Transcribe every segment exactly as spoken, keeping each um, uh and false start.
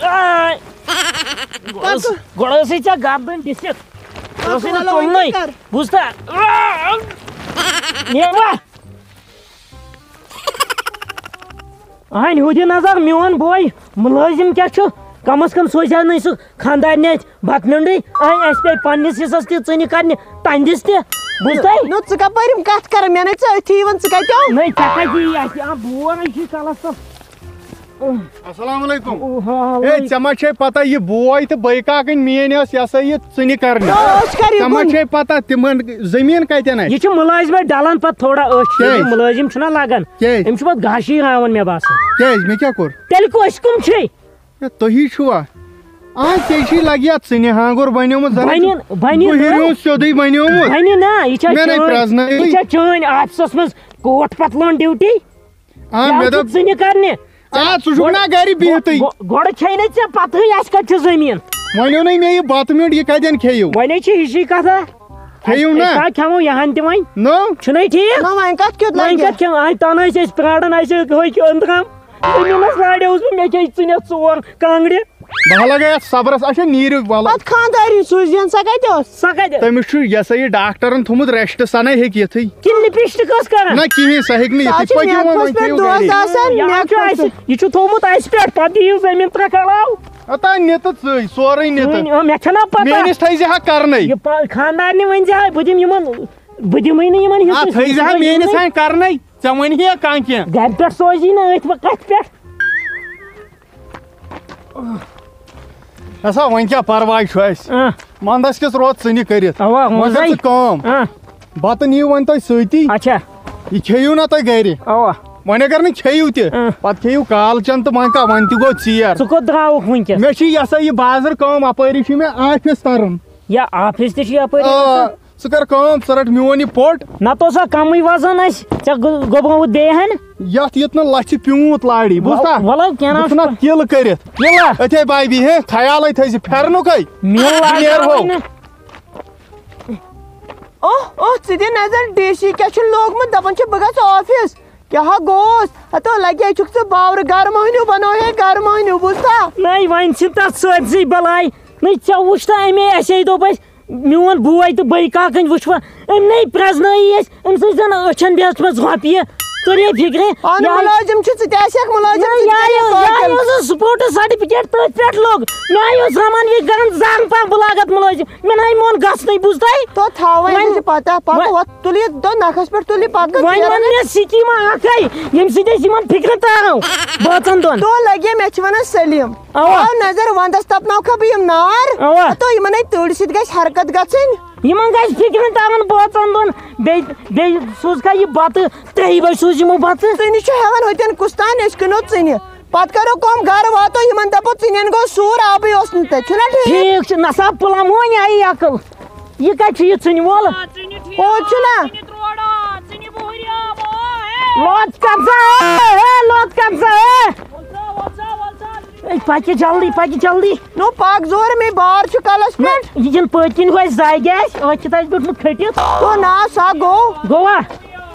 آے۔ گۄڈٕ ٲس، گۄڈٕ ٲسٕے ژےٚ گردن ڈِسِتھ۔ ژٕ ٲسٕے نہٕ وَلہٕ وۄنۍ تُلنٕے۔ کیٛاہ کَر؟ بوٗزتھا؟ آ! نیرا۔ اہن ہُہ دِ نظر، میون بوے مُلٲزِم کیٛاہ چھُ؟ کم از کم سوزِ ہا نہٕ سُہ خانٛدارنہِ اَتھِ بتہٕ میوٚنٛڈٕے۔ اہن اَسہِ پیٚیہِ پننِس حصس تہِ ژٕنہِ کرنہِ، تہنٛدِس تہِ۔ بوٗزتھا؟ نو، ژٕ کپٲرۍ یِم کتھ کران؟ مےٚ نے ژےٚ أتھی یِوان، ژٕ کتہِ آو؟ نٔے، ژےٚ کتہِ یی اَتھِ؟ آ، بور ہے چھُے کلس تل۔ السلام علیکم۔ وعلیکم۔ ہے، ژےٚ ما چھے پتہ یہِ بوے تہٕ بٲے کاکٕنۍ میٲنۍ ٲس، یہِ ہسا یہِ ژٕنہِ کرنہِ؟ نو، أسۍ کر یہِ ژےٚ ما کُن؟ چھے پتہ تِمن زٔمیٖن کتٮ۪ن اَسہِ؟ یہِ چھُ مُلٲزمے ڈلان پتہٕ تھوڑا أچھ۔ کیٛازِ؟ ییٚلہِ مُلٲزِم چھُنہ لگان، کیٛازِ؟ أمِس چھُ پتہٕ گاشٕے ہاوان مےٚ باسان۔ کیٛازِ؟ مےٚ کیٛاہ کوٚر؟ تیٚلہِ کُس کُم چھے؟ ہے، تُہی چھُوا؟ آ، ژےٚ چھُے لگہِ یتھ ژٕنہِ ہانٛگُر بنیومُت، زن بنہِ، بنہِ گُہِرِ نہ۔ ہُنٛد سیوٚدُے بنیومُت۔ بنہِ نہ، یہِ چھا مےٚ نے چٲنۍ، پرٛزنٲوٕے۔ یہِ چھا چٲنۍ آفسس منٛز کوٹ پتلون ڈیوٹی؟ آ، یہِ مےٚ چھُ دوٚپ، ژٕنہِ کرنہِ۔ آ، ژٕ چھُکھ نا گرِ بِہتٕے؟ گۄ-، گۄڈٕ چھے نہٕ ژےٚ پتہٕے اَسہِ کتہِ چھُ زٔمیٖن۔ وۄنۍ اوٚنُے مےٚ یہِ بتہٕ میوٚنٛڈ، یہِ کتٮ۪ن کھیٚیِو؟ وۄنۍ ہے چھِ ہِشی کتھا۔ کھیٚیِو نا؟ أسۍ کتہِ کھٮ۪مو یہن تہِ وۄنۍ؟ نو۔ چھُنَے ٹھیٖک؟ نہ، وۄنۍ کتھ کیُتھ وۄنۍ لگہِ؟ کتھ کھٮ۪مو؟ آے تنہٕ ٲسۍ أسۍ پراران، اَسہِ ہوٚکھ أنٛدرم۔ زٔمیٖنس لاریوس بہٕ، مےٚ کھیٚیہِ ژٕنٮ۪تھ ژور کانٛگرِ۔ بہٕ ہا لگے اتھ صبرس، اچھا نیٖرِو وَلہٕ۔ پتہٕ خانٛدارِنۍ سوٗزِہن، سۄ کتہِ ٲس؟ سۄ کتہِ؟ تٔمِس چھُ یہِ ہسا یہِ ڈاکٹرن تھوٚمُت rest، سۄ نے ہیٚکہِ یِتھٕے۔ کِنہٕ لپسٹک ٲس کران؟ نہ کِہیٖنۍ، سۄ ہیٚکہِ نہٕ سۄ یِتھٕے۔ چھِ پٔکِو وۄنۍ، نیکھس وۄنۍ پٮ۪ٹھ کھیٚیِو دۄہس گرے۔ آسان، یہِ نیکھس چھُ اَسہِ، پٮ۪ٹھ۔ یہِ چھُ تھوٚومُت اَسہِ پٮ۪ٹھ، پتہٕ دِیِو زٔمیٖن ترٛکھ علاوٕ۔ ہتا نہِ تہٕ ژٕے، سورُے نہِ تہٕ۔ وۄنۍ، آ، مےٚ چھَنا پتہ۔ میٲنِس تھٲیزِ ہا کرنَے۔ یہِ پا-، خانٛدارنہِ ؤنۍ زِ ہا، بہٕ دِمہٕ یِمن، بہٕ دِمٕے نہٕ یِمن آ، حصہٕ، تھٲیزِ ہا یِمن میٲنِس دِمٕے۔ ہا کرنَے۔ ژےٚ وَنہِ ہے کانٛہہ کینٛہہ۔ گرِ پٮ۪ٹھ سوزی نہٕ أتھۍ وۄنۍ کَتھِ پٮ۪ٹھ۔ ہسا، وۄنۍ کیٛاہ پرواے چھُ اَسہِ؟ آ۔ ونٛدس کِس روز ژٕنہِ کٔرِتھ۔ اوا، وۄنۍ کر وۄنۍ ژٕ کٲم۔ آ۔ بتہٕ نِیِو وۄنۍ تُہۍ سۭتی۔ اچھا۔ یہِ کھیٚیِو نا تُہۍ گرِ۔ اوا۔ وۄنۍ اگر نہٕ کھیٚیِو تہِ، آ۔ پتہٕ کھیٚیِو کالچن تہٕ وۄنۍ کیٛاہ، وۄنۍ تہِ گوٚو ژیر۔ ژٕ کوٚت درٛاوُکھ وٕنکیٚس؟ مےٚ چھِ یہِ ہسا یہِ بازر کٲم، اپٲری چھُ مےٚ آفس ترُن۔ یا آفس تہِ چھُ یپٲرۍ آ۔ آسان۔ ژٕ کر کٲم، ژٕ رٹ میون یہِ پوٚٹ۔ نتہٕ اوسا کمٕے وزن اسہِ؟ ژےٚ گو-، گوٚبومُت بیٚیہِ ہن؟ یتھ یُتھ نہٕ لژھِ پیوٗنت لاڑی، بوٗزتھا؟ وَلہٕ، کینٛہہ نہ بہٕ چھُس چھُنہٕ۔ نہ تِلہٕ کٔرِتھ۔ تِلہٕ؟ أتھے بایبی، ہے، خیالے تھٲیزِ، پھٮ۪رنُک ہے۔ مِل لاگہِ نیرہو۔ وۄنۍ نہٕ۔ اوہ، اوہ، ژٕ دِ نظر، ڈی سی کیٛاہ چھُ لوگمُت، دپان چھُ، بہٕ گژھٕ آفس۔ کیٛاہ ہا گوٚوس؟ ہتو لگے چھُکھ ژٕ باورٕ، گرٕ مٔہنیوٗ بنو ہے، گرٕ مٔہنیوٗ، بوٗزتھا؟ نَے، وۄنۍ چھِ تَتھ سٲرسٕے بلاے۔ نَے، ژےٚ وُچھ تہٕ اَمے، اَسے دوٚپ اَسہِ، میون بوے تہٕ بٔے کاکَنۍ وٕچھوا، أمۍ نے پرٛزنٲیی أسۍ، أمۍ سٕنٛز زَن أچھَن بیٚہژمَژ رۄپیہِ۔ توٚر یے فِکرِ؟ اَہَن، یہِ آے مُلٲزِم چھُ، ژٕ تہِ آسہِ ہَکھ مُلٲزِم، نہ، ژٕ تہِ یہِ آے، چھَکھ یہِ آے قٲبِل۔ اوس سُہ سپورٹس سرٹِفکیٹ تٔتھۍ پٮ۪ٹھ لوٚگ۔ مےٚ آے اوس زمان وی گَرَن زانٛگ پَہَم بہٕ لاگَتھ مُلٲزِم۔ مےٚ نَے مون گژھنٕے، بوٗزتھا؟ تو تھاو وۄنۍ وۄنۍ، أمِس یہِ پَتہ، پَتہٕ وۄنۍ، ہۄتھ تُلہِ یہِ دۄن نَکھَس پٮ۪ٹھ تُلہِ یہِ پَتہٕ وۄنۍ وَن کیرَن۔ مےٚ سِکیٖما اَکھَے، ییٚمہِ سۭتۍ أسۍ یِمَن فِکرِ تارو بٲژَن دۄن۔ تو لَگے، مےٚ چھِ وَنان سلیٖم۔ اوا۔ آو نظر، ونٛدس تپناوکھا بہٕ یِم نار؟ اوا۔ ہتو یِمن ہے تۭرِ سۭتۍ گژھِ حرکت گژھٕنۍ۔ یِمن گژھِ فِکرِ ترُن بٲژن دۄن۔ بیٚیہِ، بیٚیہِ سوٗزکھا یہِ بتہٕ ترٛیٚیہِ بجہِ سوٗز یِمو بتہٕ۔ ژٕنہِ چھُ ہٮ۪وان ہوٚتٮ۪ن کُستام، أسۍ کٕنو ژٕنہِ۔ پتہٕ کرو کٲم، گرٕ واتو، یِمن دپو ژٕنٮ۪ن گوٚو سوٗر، آبٕے اوس نہٕ تتہِ، چھُنہ ٹھیٖک؟ ٹھیٖک چھُ، نسا پُلم وۄنۍ آیی عقل۔ یہِ کتہِ چھُ یہِ ژٕنہِ وول؟ آ، ژٕنہِ ٹھیٖک، ہوٚت چھُنہ؟ ژٕنہِ ترٛوڑ، آ، ژٕنہِ بُہُرۍ، آ، آ، ہے۔ لوت کر سا، ہے، ہے، لوت کر سا، ہے۔ وَل سا، وَل سا، وَل سا۔ ہے، پَکہِ جلدی، پَکہِ جلدی۔ نو پَکھ زورٕ، مےٚ بار چھُ کَلَس نہ، پٮ۪ٹھ۔ یہِ یِن پٔتۍ کِنۍ ہُہ اَسہِ زاگہِ آسہِ، أتھۍ چھِ تَتہِ بیوٗٹھمُت کھٔٹِتھ۔ تو نا، سا گوٚو۔ گوٚوا؟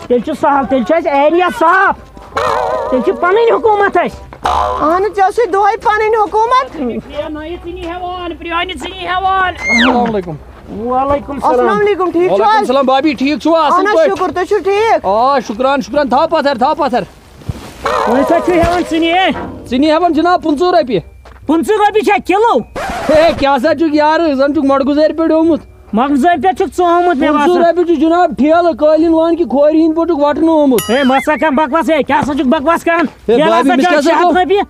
تیٚلہِ چھُ سہل، تیٚلہِ چھُ اَسہِ ایریا صاف۔ تیٚلہِ چھِ پَنٕنۍ حکوٗمت اَسہِ۔ اَہَن، ژےٚ ٲسٕے دۄہَے پَنٕنۍ حکوٗمت۔ پرٛانہِ ژِنہِ ہٮ۪وان، پرٛانہِ ژِنہِ ہٮ۪وان۔ السلام علیکم۔ وعلیکم السلام۔ السلام علیکم، ٹھیٖک چھِو وعلیکم حظ؟ السلام بابی، ٹھیٖک چھِوا؟ اَصٕل اَہَن حظ، پٲٹھۍ؟ شُکُر، تُہۍ چھِو ٹھیٖک؟ آ، شُکران، شُکران۔ تھاو پَتھَر، تھاو پَتھَر۔ وۄنۍ کَتہِ چھُ ہٮ۪وان ژٕنہِ، ہے؟ ژٕنہِ ہٮ۪وان جِناب پٕنٛژٕہ رۄپیہِ۔ پٕنٛژٕہ رۄپیہِ چھا کِلوٗ؟ ہے، کیٛاہ سا چھُکھ یارٕ، زَن چھُکھ مۄٹہٕ گُزارِ پٮ۪ٹھ آمُت۔ مۄٹہٕ گُزارِ پٮ۪ٹھ چھُکھ ژٕ آمُت، مےٚ پٕنٛژٕہ باسان۔ رۄپیہِ چھُ جِناب ٹھیلہٕ، قٲلیٖن وان کہِ کھورِ ہِنٛدۍ پٲٹھۍ چھُکھ وَٹنہٕ آمُت۔ ہے، مہ سا کانٛہہ بکواس، ہے، کیٛاہ سا چھُکھ بکواس کران؟ ہے، ییٚلہِ بابی، ہسا أمِس چھِ کیٛاہ اَتھ سا شےٚ ہَتھ گوٚو؟ رۄپیہِ،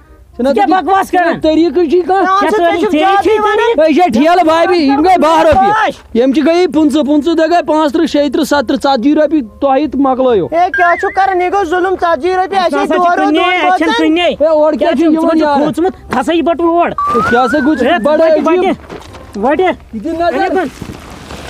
ژٕ کیٛاہ بکواس کران؟ ژٕ طریٖقہٕ چھُے کانٛہہ؟ ژٕ کیٛاہ چھُکھ طریٖقہٕ؟ ژےٚ چھُے ژےٚ چھُے طریٖقہٕ؟ ہے، یہِ چھےٚ ٹھیلہٕ بابی، یِم گٔے باہ رۄپیہِ۔ یِم چھِ گٔیی پٕنٛژٕہ، پٕنٛژٕہ دۄہ گٔے پانٛژھ تٕرٛہ، شیٚیہِ ترٕٛہ، ستہٕ تٕرٛہ، ژتجی رۄپیہِ تۄہہِ تہٕ مۄکلٲیِو۔ ہے، کیٛاہ چھُکھ کران؟ یہِ گوٚو ظُلُم، ژتجی رۄپیہِ، اَسہِ اَسہِ ٲسۍ نہ سا چھِ دۄہ روز کٕننے، دۄن اَسہِ چھَنہٕ بٲژَن۔ کٕننے۔ ہے، اورٕ کیٛاہ کیٛاہ چھُ چھُ یِمَن ژٕ چھُکھ یارٕ؟ کھوٗژمُت؟ کھسا یہِ بَٹہٕ ہور۔ ہے، کیٛاہ سا گوٚو؟ ژٕ ہے، چھُکھ بَڑٕ وَٹہِ، عجیٖب۔ وَٹہِ، وَٹہِ۔ یہِ دِ نظر۔ أنِتھ وَن۔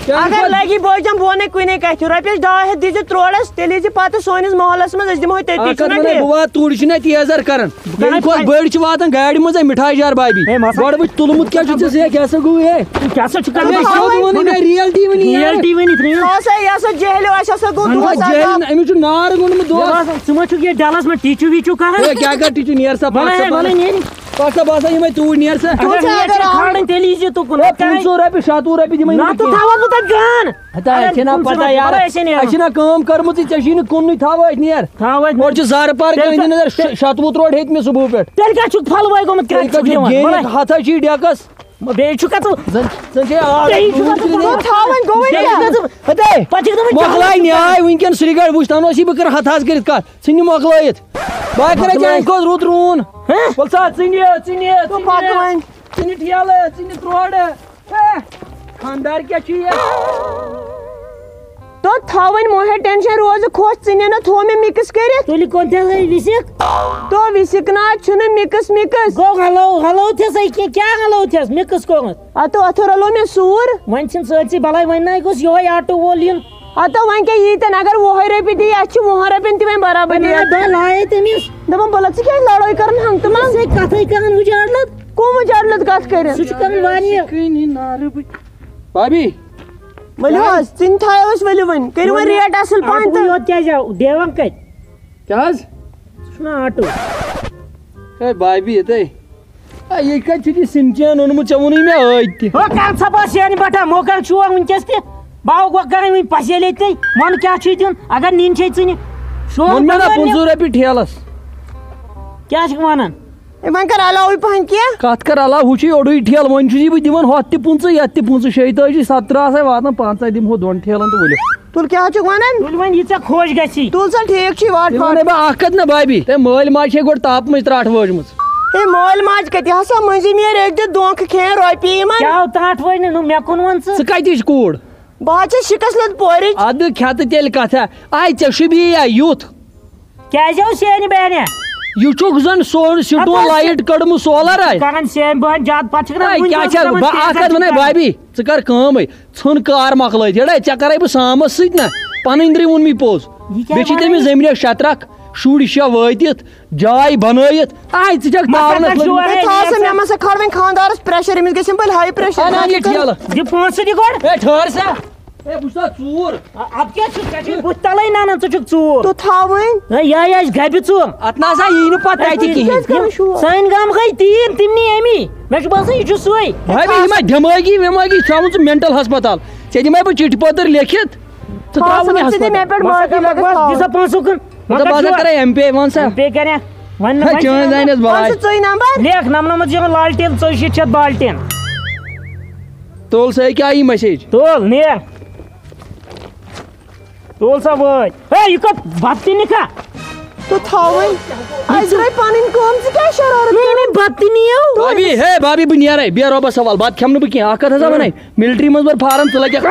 کیٛاہ اگر گوٚو؟ لگی بٲے جان، بہٕ وَنے کُنے کَتھِ، رۄپیَس ڈاے ہَتھ دیٖزِ ترٛوڑَس، تیٚلہِ ییٖزِ پَتہٕ سٲنِس محلَس منٛز، أسۍ دِمہو تٔتی، اَکھ کَتھ چھُنہ وَنے، ٹھیٖک؟ بہٕ واتہٕ توٗرۍ، چھُنہ تیزر کران۔ بہٕ یِم کَرٕ کھۄتہٕ پَے۔ بٔڑۍ چھِ واتان گاڑِ منٛزے مِٹھایہِ جار بابی۔ ہے، مَسا۔ گۄڈٕ وٕچھ تُلمُت کیٛاہ چھُ ژےٚ، ژےٚ کیٛاہ سا گوٚو، ہے؟ کیٛاہ سا چھُ کران؟ ہے، سیوٚد وَنٕے مےٚ، reality وَنٕے یارٕ۔ Reality ؤنِتھ، real۔ سُہ ہسا، یہِ ہسا جہلِو، اَسہِ ہسا گوٚو زَن دۄہَس گوٚو جہلِو، عذاب۔ أمِس چھُ نار گوٚنمُت دۄہَس۔ مےٚ باسان، ژٕ ما چھُکھ یہِ ڈَلَس منٛز ٹیٖچوٗ ویٖچوٗ کران؟ ہے، کیٛاہ کَر ٹیٖچوٗ، نیر سا، وَلہٕ پَتھ ہے، سا، وَلہٕ پَتھ۔ نیر۔ باسا باسا یِمے توٗرۍ نیر سا۔ اگر اگر نیر چھِ اگر کھالٕنۍ، تیٚلہِ یی زِ تُکُن۔ ہے، پٕنٛژٕہ رۄپیہِ، شَتوُہ رۄپیہِ دِمے نہ نہٕ تہٕ کینٛہہ۔ تھاوَتھ بہٕ تَتہِ گان۔ ہتا، اگر اَسہِ چھِنہ پُنٛژٕہ پَتہ رۄپیہِ یارٕ، وَلہٕ أسۍ ہے نیرو۔ اَسہِ چھِنہ کٲم کٔرمٕژٕے، ژےٚ چھُے نہٕ کُننُے، تھاوَو أسۍ نیر۔ تھاوَو أسۍ۔ اورٕ چھِ زارٕ پار تیٚلہِ کَرٕنۍ، کَتھ، دِنہٕ نظر، تیٚلہِ شےٚ، شَتوُہ ترٛوٹ ہیٚتۍ مےٚ صُبحہٕ پٮ۪ٹھ۔ تیٚلہِ کَتھ چھُکھ پھَلوَے گوٚمُت، تیٚلہِ کَتھ چھُکھ کَتھ چھُ دِوان؟ گیٚنہِ وَلہٕ۔ ہَتھا چھی ڈٮ۪کَس۔ بیٚیہِ چھُکھ ژٕ، زَن، زَن چھے آب بیٚیہِ چھُکھ ژٕ، ژٕ تھاوَن گوٚوٕے بیٚیہِ کیٛاہ؟ چھُکھ ژٕ، ہَتے، پَتہٕ چھُکھ دَپان مۄکلاے کیٛاہ؟ نیاے وٕنکٮ۪ن سرینگر، وٕچھ تَنہٕ اوس یہِ بہٕ کَرٕ ہَتھ حظ کٔرِتھ کَتھ۔ ژھٕنہِ مۄکلٲیِتھ۔ بہٕ ہا کَرے ژےٚ اَمہِ کھۄتہٕ رُت روٗن۔ ہہ؟ وَلہٕ سا، ژٕ نہِ، ژٕ نہِ، تو ژٕ پَکھ نہِ۔ وۄنۍ۔ ژٕ نہِ ٹھیلہٕ، ژٕ نہِ ترٛوڈٕ۔ ہے، خانٛدار کیٛاہ چھُ یہِ؟ تو تھاو وۄنۍ موہے ٹینشن، روزٕ خۄش، ژٕ نہِ نہ تھوو مےٚ مِکٕس کٔرِتھ۔ تُلہِ کون تھے لے وِسِک؟ تو وِسِک نہ چھُنہٕ مِکٕس مِکٕس۔ گوٚو ہلو، ہلو تھس أکہِ، کیٛاہ ہلو تھس؟ مِکٕس کوٚرمُت۔ اَتھ، اَتھ رَلو مےٚ سوٗر۔ وۄنۍ چھِنہٕ سٲرسٕے بَلاے، وۄنۍ نَے گوٚژھ یِہوٚے آٹوٗ وول یُن۔ ہَتو وۄنۍ کیٛاہ ییٖتٮ۪ن، اگر وُہَے رۄپیہِ دِیہِ، اَسہِ چھِ وُہَن رۄپیَن تہِ وۄنۍ برابر وۄنۍ دِتھ۔ دَہ لایے تٔمِس۔ دَپان، بَلَ ژٕ کیٛازِ لڑٲے کَران ہنٛگہٕ تہٕ منٛگہٕ؟ ژےٚ کَتھَے کَران وٕجاڈلَت۔ کَم وٕجاڈلَت کَتھ کٔرِتھ؟ سُہ چھُ کَران واریاہ۔ بھابی۔ ؤلِو حظ، ژٕنہِ تھایو أسۍ، ؤلِو وۄنۍ۔ کٔرِو وۄنۍ ریٹ اَصٕل پَہَن آٹوٗ تہٕ۔ یوت کیٛازِ آو؟ دیوان کَتہِ؟ کیٛاہ حظ؟ سُہ چھُنہ آٹوٗ۔ ہے بھابی، ییٚتے۔ اے، یہِ کَتہِ چھُ یہِ سِنچین اوٚنمُت؟ ژےٚ ووٚنُے مےٚ ٲدۍ تہِ۔ ہو، کَر ژھۄپہٕ سیرِ پٮ۪ٹھ، موقع چھُوا وٕنکیٚس تہِ؟ بہٕ آوُکھ وۄنۍ کَرٕنۍ وٕنہِ پَسیلے تہٕ وَن کیٛاہ چھُے دیُن؟ اگر نِنۍ چھے ژٕ نہِ۔ شوق ووٚن مےٚ نا دَپان مےٚ۔ پٕنٛژٕہ رۄپیہِ ٹھیلَس۔ کیٛاہ چھُکھ وَنان؟ ہے، وۄنۍ کَر علاوٕے پَہَن کینٛہہ۔ کَتھ کَر علاوٕ؟ ہُہ چھُے اوٚڑُے ٹھیلہٕ، وۄنۍ چھُے بہٕ دِوان ہۄتھ تہِ پٕنٛژٕہ، یَتھ تہِ پٕنٛژٕہ، شیٚیہِ تٲجی، سترٛہ آسَے واتان، پنٛژاہ دِمہو دۄن ٹھیلَن تہٕ ؤلِو۔ تُل، کیٛاہ چھُکھ وَنان؟ تُل وۄنۍ یہِ ژےٚ خۄش گژھی۔ تُل سا، ٹھیٖک چھُے، واٹ یہِ وَنَے واٹ۔ بہٕ اَکھ کَتھ نہ بھابی، تٔمۍ مٲلۍ ماجہِ چھے گۄڈٕ تاپہٕ مٔنٛزۍ ترٛٹھ وٲجمٕژ۔ ہے، مٲلۍ ماجہِ کَتہِ ہسا مٔنٛزِم یہِ رٔٹۍ دِتھ دھونٛکھٕ کھٮ۪ن رۄپیہِ یِمَن۔ کیٛاہ ترٛٹھ وٲج نہٕ؟ نہٕ مےٚ کُن وَن ژٕ۔ ژٕ کَتِچ کوٗر؟ بہٕ حظ چھَس شِکَس لٔت پورِچ۔ اَدٕ کھٮ۪تہٕ تیٚلہِ کَتھا۔ آے ژےٚ چھُے بیٚیہِ یا یُتھ؟ کیٛازِ آو سیرِ بیٚہنہِ؟ یہِ چھُکھ زَن سون سِٹون ہَتہٕ حظ لایِٹ کٔڑمٕژ سولَر آے۔ کَران سیرِ بہٕ زیادٕ، پَتہٕ چھِکھ نہ اے، وٕنہِ کیٛاہ تہِ چھَکھ؟ دَپان بہٕ تیز اَکھ کَتھ وَنَے کَتھ۔ بھابی، ژٕ کَر کٲمٕے، ژھٕن کار مۄکلٲیِتھ۔ یَڑے، ژےٚ کَرَے بہٕ سامَس سۭتۍ نہ، پَنٕنۍ درٕے ووٚن مےٚ پوٚز۔ یہِ کیٛاہ بیٚیہِ چھِ وَنان تٔمِس یہِ؟ زٔمیٖنَس شطرکھ، شُرۍ شےٚ وٲتِتھ، جاے بَنٲیِتھ۔ آے، ژٕ چھَکھ مَسا تاونَس کَر لٔگمٕژ۔ جورَے ہے، تھاو سا، مےٚ مَسا کھار وۄنۍ خانٛدارَس پرٛٮ۪شَر، أمِس گژھِ یِم بٔلۍ ہاے پرٛٮ۪شَر۔ اَن، اَن یہِ ٹھیلہٕ۔ دِ پونٛسہٕ دِ گۄڈٕ۔ ہے، ٹھٔہر سا۔ ہے، بہٕ چھُس ژوٗر۔ اَ-، اَدٕ کیٛاہ چھُکھ؟ ژےٚ چھُے بُتھ تَلَے نَنان، ژٕ چھُکھ ژوٗر۔ تہٕ تھاوٕنۍ۔ ہے، یہِ ہا آسہِ گَبہِ ژوٗر۔ اَتھ نہ آسان یی نہٕ پَتہٕ تَتہِ کِہیٖنۍ۔ کیٛازِ کَران شور؟ سانہِ گامہٕ گٔے تیٖر، تِم نی أمی۔ مےٚ چھُ باسان، یہِ چھُ سُے۔ بھاے، یہِ ما دٮ۪مٲغی وٮ۪مٲغی، ژٕ تھاوُن ژٕ mental ہسپتال۔ ژےٚ دِمے بہٕ چِٹھِ پتٕر لیکھِتھ، ژٕ تھاو تھاوُن سا، یہِ ژٕ دِ ہسپتال۔ مےٚ پٮ۪ٹھ بس، معٲفی بس، لگس بس، تھاو۔ دِ سا پونٛسہٕ کُن۔ مطلب، بہٕ ہسا کرے ایم پے، وَن سا۔ ایم پے کرے۔ وَن نہٕ، ہے، وَن چٲنۍ سا۔ زانٮ۪س بَلاے۔ وَن سا ژٕے نمبر۔ لیکھ نَمنَمَتھ زیٖرو لالٹین، ژۄیہِ شیٖتھ شیٚتھ بالٹین۔ تُل سا، یہِ کیٛاہ یی message؟ تُل، نیر۔ تُل سا وٲتۍ۔ ہے، یہِ کَتھ بَتہٕ تہِ نِکھا؟ تہٕ تھاوٕنۍ۔ اَسہِ درٛاے پَنٕنۍ کٲم، ژٕ کیٛازِ شرارت نہ، کران؟ مےٚ بَتہٕ تہِ نِیو۔ بابی، ہے، بابی، بہٕ نیرے، بیٚہہ رۄبَس حوال، بَتہٕ کھٮ۪مہٕ نہٕ بہٕ کینٛہہ۔ اَکھ کَتھ ہسا وَنَے، مِلٹری منٛز بَر فارم، ژٕ لَگَکھ۔